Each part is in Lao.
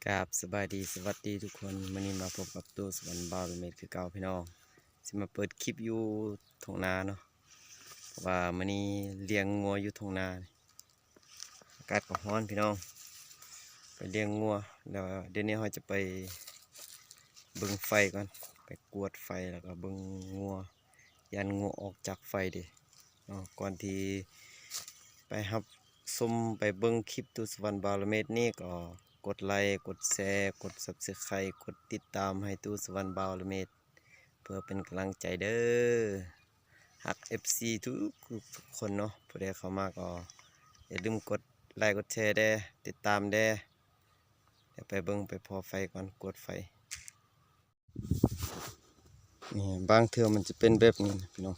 ກາບສະບາຍດີ ສະຫວັດດີທຸກຄົນ. ມື້ນີ້ມາພົບກັບຕູ້ສະຫວັນບ່າວລະເມດຄືເກົ່າພີ່ນ້ອງ. ຊິມາເປີດຄລິບຢູ່ທົ່ງນາເນາະ ເພາະວ່າມື້ນີ້ລ້ຽງງົວຢູ່ທົ່ງນາ. ອາກາດກໍຮ້ອນພີ່ນ້ອງ ໄປລ້ຽງງົວ ແລ້ວດຽວນີ້ເຮົາຈະໄປເບິ່ງໄຟກ່ອນ ໄປກວດໄຟ ແລ້ວກໍເບິ່ງງົວ ຢ້ານງົວອອກຈາກໄຟເດ້ເນາະ. ກ່ອນທີ່ໄປຮັບຊົມ ໄປເບິ່ງຄລິບຕູ້ສະຫວັນບ່າວລະເມດນີ້ ກໍກົດໄລ ກົດແຊ ກົດຊັບສະໄຄ ກົດຕິດຕາມໃຫ້ຕູ້ສະຫວັນບ່າວລະເມດ ເພື່ອເປັນກຳລັງໃຈເດີ້. ຮັກເອັຟຊີທຸກໆຄົນເນາະ ຜູ້ໃດເຂົ້າມາກໍຢ່າລືມກົດໄລ ກົດແຊແດ່ ຕິດຕາມແດ່. ດຽວໄປເບິ່ງໄປພໍ້ໄຟກ່ອນ ກວດໄຟ. ນີ້ ບາງເທື່ອມັນຈະເປັນແບບນີ້ນະພີ່ນ້ອງ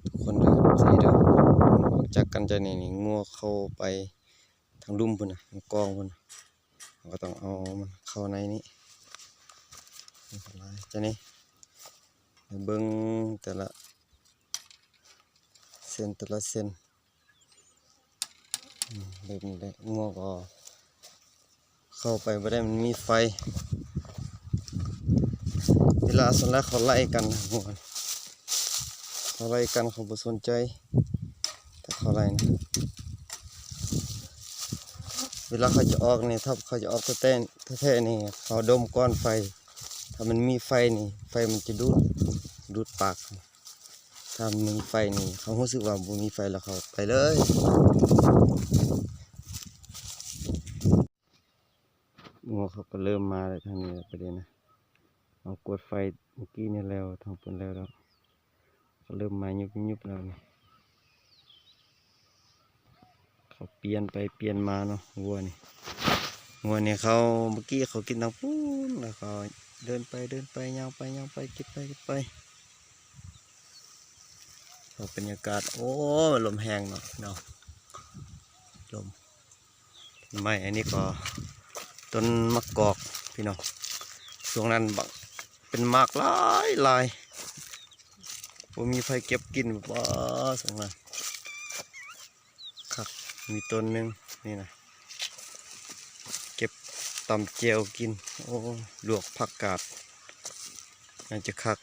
ທຸກຄົນເດີ ເອັຟຊີເດີ. ອອກຈາກກັນຈາກນີ້ນີ້ ງົວເຂົ້າໄປທາງລຸ່ມພຸ້ນນະ ທາງກອງພຸ້ນນະ. ເຮົາກໍຕ້ອງເອົາມັນເຂົ້າໃນນີ້ ອັນຕະລາຍ. ຈາກນີ້ ເບິ່ງແຕ່ລະເສັ້ນ ແຕ່ລະເສັ້ນ ອືມ ແບບນີ້ແຫຼະ. ງົວກໍເຂົ້າໄປບໍ່ໄດ້ ມັນມີໄຟ. ເວລາສ່ວນຫຼາຍເຂົາໄລ່ກັນ ງົວ ເຂົາໄລ່ກັນ ເຂົາບໍ່ສົນໃຈ ຖ້າເຂົາໄລ່ນະ. ເວລາເຂົາຈະອອກນີ້ ຖ້າເຂົາຈະອອກແທ້ໆ ແທ້ໆນີ້ ເຂົາດົມກ່ອນໄຟ. ຖ້າມັນມີໄຟນີ້ ໄຟມັນຈະດູດ ດູດປາກ. ຖ້າມີໄຟນີ້ ເຂົາຮູ້ສຶກວ່າບໍ່ມີໄຟແລ້ວ ເຂົາໄປເລີຍ. ງົວເຂົາກໍເລີ່ມມາແລ້ວ ທາງນີ້ແຫຼະປະເດັນນະ. ເຮົາກວດໄຟມື້ກີ້ນີ້ແລ້ວ ທາງພຸ້ນແລ້ວດອກ. ກໍເລີ່ມມາຍຸບໆແລ້ວນີ້. ເຂົາປ່ຽນໄປປ່ຽນມາເນາະ ງົວນີ້. ງົວນີ້ເຂົາ ເມື່ອກີ້ເຂົາກິນທາງພຸ້ນ ແລ້ວເຂົາເດີນໄປເດີນໄປ ຍ່າງໄປຍ່າງໄປ ກິນໄປກິນໄປ. ເອົາບັນຍາກາດ ໂອ້ ລົມແຮງເນາະ ເນາະ ລົມ ຕົ້ນໄມ້. ອັນນີ້ກໍຕົ້ນໝາກກອກພີ່ນ້ອງ. ຊ່ວງນັ້ນບັກ ເປັນໝາກຫຼາຍຫຼາຍ ບໍ່ມີໃຜເກັບກິນ. ວ້າ ຊ່ວງນັ້ນຄັກ ມີຕົ້ນໜຶ່ງນີ້ນະ ເກັບຕຳແຈ່ວກິນ. ໂອ້ ລວກຜັກກາດ ໜ້າຈະຄັກ.